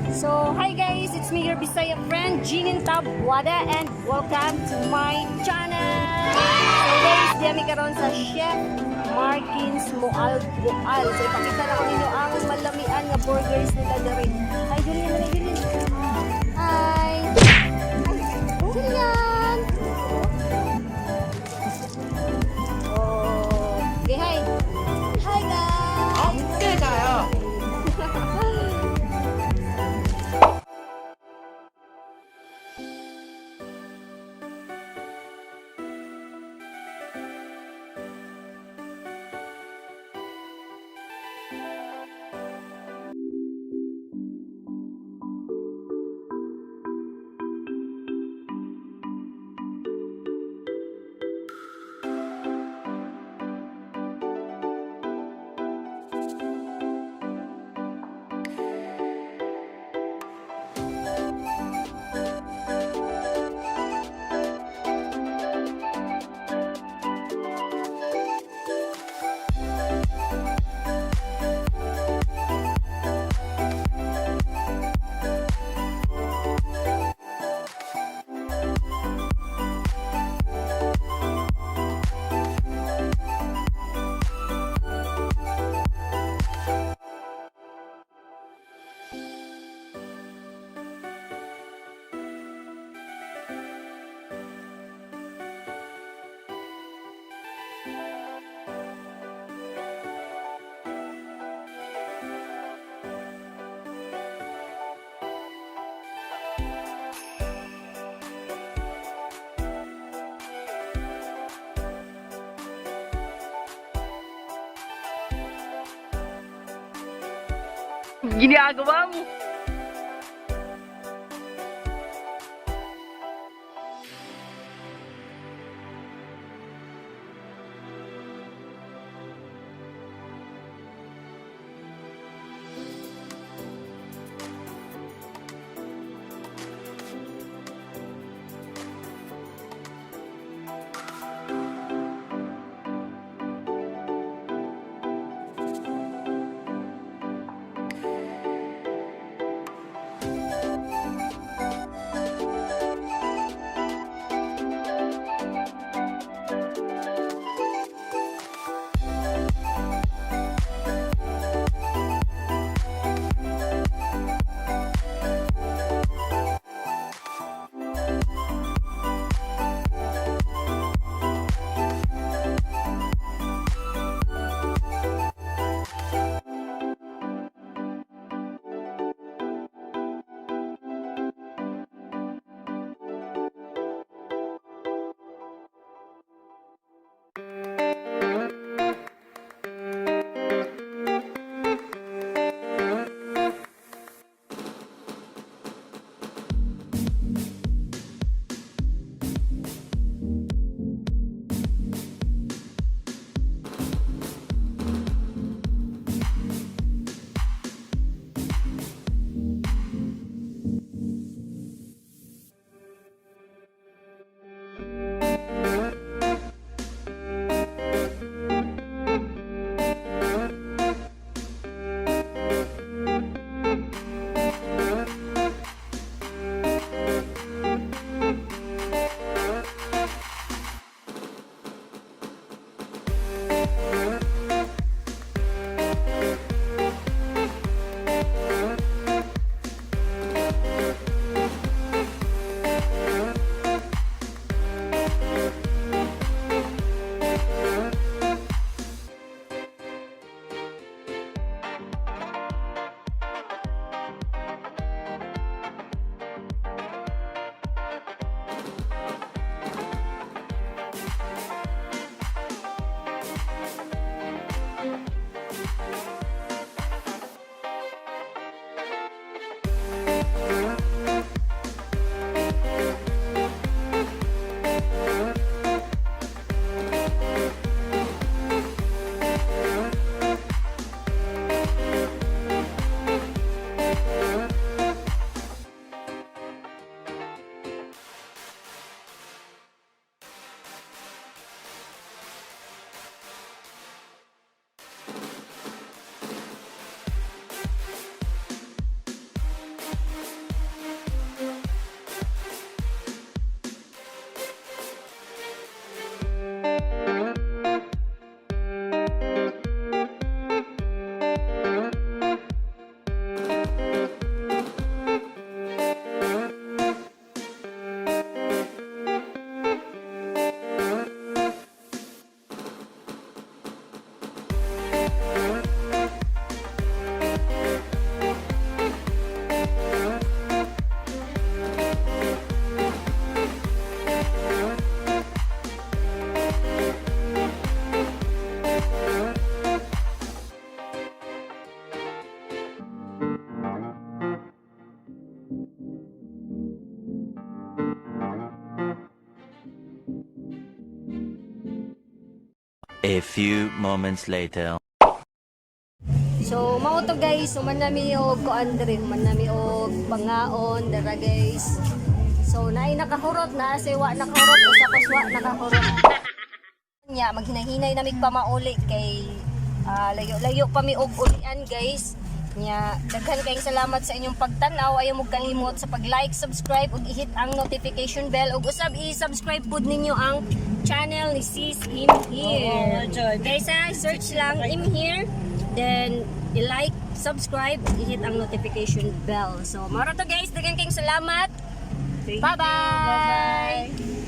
So, hi guys! It's me, your Bisaya friend, Jeanine Tabuada, and welcome to my channel! So guys, diya mi karon sa Chef Markins Moalboal. So, ipakita na ko ninyo ang malamian nga burgers nila diri. Hi, Julian! Hi, Julian! Hi! Hi, Julian! Oh, okay, hi! Hi guys! 꽤 자요. Ginagawa mo. A few moments later. So, mao to, guys, human nami og kuan diri, human nami og pangaon dara, guys. So, naay nakahurot na say wa nakahurot, usa ka wa nakahurot. Nya maghinahinay na mig pamauli kay layo-layo pa mi og ulian, guys. Nya daghan kayong salamat sa inyong pagtan-aw. Ayaw mo kalimot sa pag-like, subscribe ug i-hit ang notification bell ug usab i-subscribe pud ninyo ang channel ni Sis Im Here. Guys, ha, search lang Im Here, then i-like, subscribe, i-hit ang notification bell. So, mao ra to, guys. Daghan kayong salamat. Bye-bye.